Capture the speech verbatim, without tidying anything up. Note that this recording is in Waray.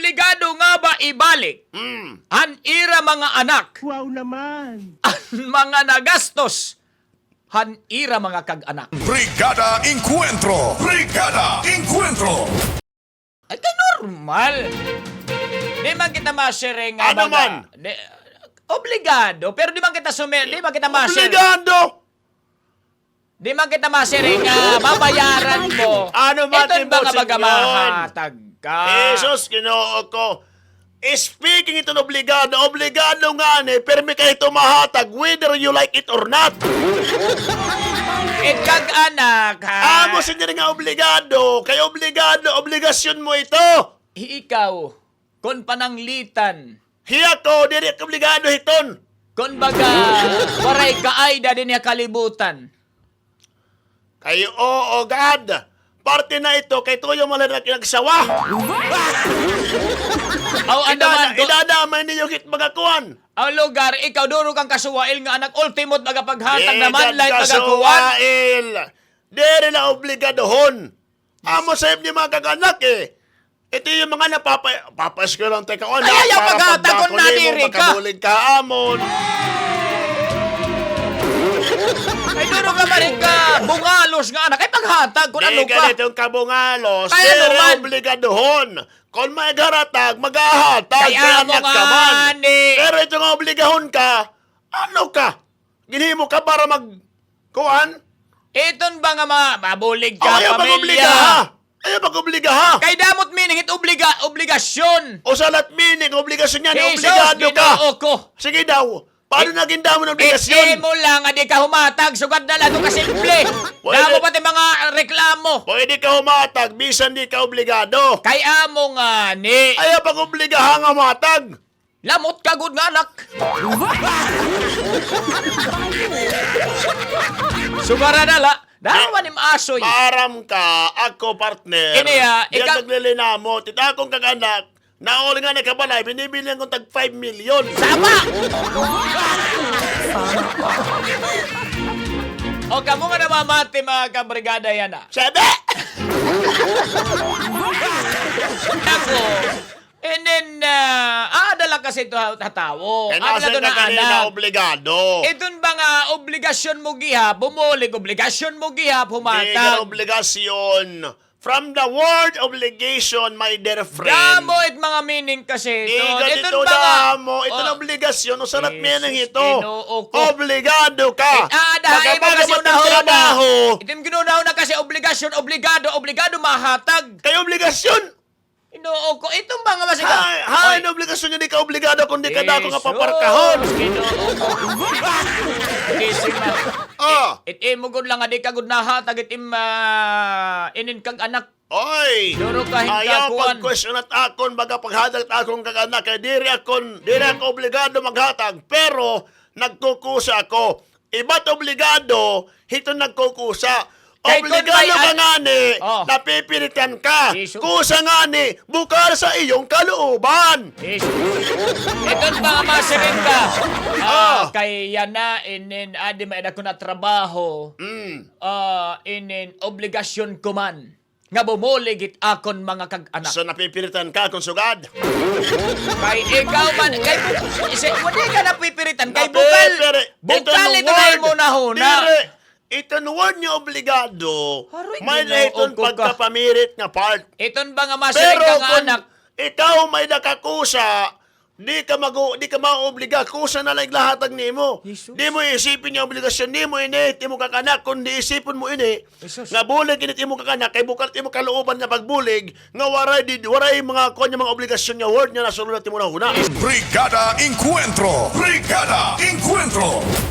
Obligado nga ba ibalik Mm. an ira mga anak? Wow naman. An mga nagastos han ira mga kag-anak. Brigada Encuentro! Brigada Encuentro! Ay, kay normal. Di man kita masiring nga Ano baga-, man? di, obligado, pero di man kita sumi-, di man kita masiring. Obligado! Di man kita masiring nga babayaran mo. Ano man, Iton ba nga Timbotsin baga yun? mahatag ka? Jesus, Ginoo ko. Speaking iton obligado, obligado ngani, pirmi ka hito mahatag, whether you like it or not. Ikag anak, ha? Amo sini nga obligado, kay obligado, obligasyon mo ito. Hi ikaw, kon pananglitan. Hi ako, diri ako obligado hiton. Kon baga, waray kaayda dinhi ha kalibutan. Kay oo, God. Parte na ito, kay tuyo man la kinagsawa. Aw, ano Idada-, man, do- idadamay niyo hit mga kuan. Aw, lugar, ikaw duro kang kasuwail nga anak, ultimo't magapaghatag naman, like magkakuan. Suwail. Diri na obligadohon. Amo sa imo mga kag-anak, eh. Ito yung mga napapa-, papaeskwela lang tayo ka, oh, Ay, ayaw paghatag kon nadiri ka. Makabulig ka, amon. Ay, duro ka, maring ka bungalos nga anak. Ay, paghatag kon ano ka. Di ganito yung kabungalos. Kay ano man. Diri obligadohon. Kon may garatag, maghahatag. Kay anak ka man. Pero ito nga obligahon ka, ano ka? Ginhimo ka para mag-, kuan? Iton ba nga ma-, mabulig ka, pamilya? Ayaw pag-obliga, ha? Ayaw pag-obliga, ha? Kay damo't meaning it obliga-, obligasyon. Usa la't meaning, obligasyon niyan, obligado ka. Ginoo ko. Sige daw. Paano naging damo ng obligasyon? Imo lang nga di ka humatag, sugad na lang ito kasimple. Damo pati mga reklamo. Pwede ka humatag, bisan di ka obligado. Kay amo ngani. Ayaw pag-obliga, ha, nga humatag. Lamot ka gud nga anak. Sugara na la. Daw man im asoy. Maaram ka, ako, partner. Ini, ah, ikaw naglelinamot. It akon kag-anak, nauli nga nakabalay, binibilang kon tag five million. Sama! O, kamo nga namamati, mga kabrigada, yana. Sebe! Ako, And then, ah, aada la kasi ito ha, ha tawo. Kay nasa ka kanina, obligado. Iton ba nga obligasyon mo gihap, bumulig, obligasyon mo gihap, humatag. Di ka obligasyon. From the word obligation, my dear friend. Damo it mga meaning kasi ito. Di ka dito damo. Iton obligasyon, usa la't meaning ito. Obligado ka. Aada ha imo kasi unahon na. Iton ginunahon na kasi obligasyon, obligado, obligado mahatag. Kay obligasyon. Ginoo ko, iton ba nga masiga? Hay, hay, ano obligasyon niya, di ka obligado kon di ka dako nga paparkahon. Ginoo ko. Gising na. Oh. It, it imo gud lang nga di ka gud nahatag it im, ah, inin kag-anak. Oy. Duro ka hin kakuan. Ayaw pag-question at akon, baga paghatag at akon kag-anak, kay diri akon, diri ako obligado maghatag, pero nagkukusa ako. Iba't obligado, hiton nagkukusa. Obligado ka ngani, napipilitan ka. Kusa ngani, bukal sa iyong kalooban. Iton ba nga masiring ka? Ah, kay yana, inin, adi may-ada ko na trabaho. Mm. Ah, inin, obligasyon ko man nga bumulig it akon mga kag-anak. So, napipiritan ka kon sugad? Kay ikaw man, kay bu-, isi-, wala ka napipiritan. Kay bukal, bukal ito na imo nahuna. Diri, iton word nga obligado, may-ada iton pagkapamirit nga part. Iton ba nga masiring ka nga anak? Pero kon ikaw may-ada ka kusa, Di ka mag-, di ka maobliga, kusa na la it ihatag nimo. Di mo isipin nga obligasyon nimo ini, it imo kag-anak, kundi isipon mo ini, nga bulig ini it imo kag-anak, kay bukal it imo kalooban nga pagbulig, nga waray di, waray mga kuan nga mga obligasyon nga word nga nasulod it imo nahuna. Brigada Encuentro! Brigada Encuentro!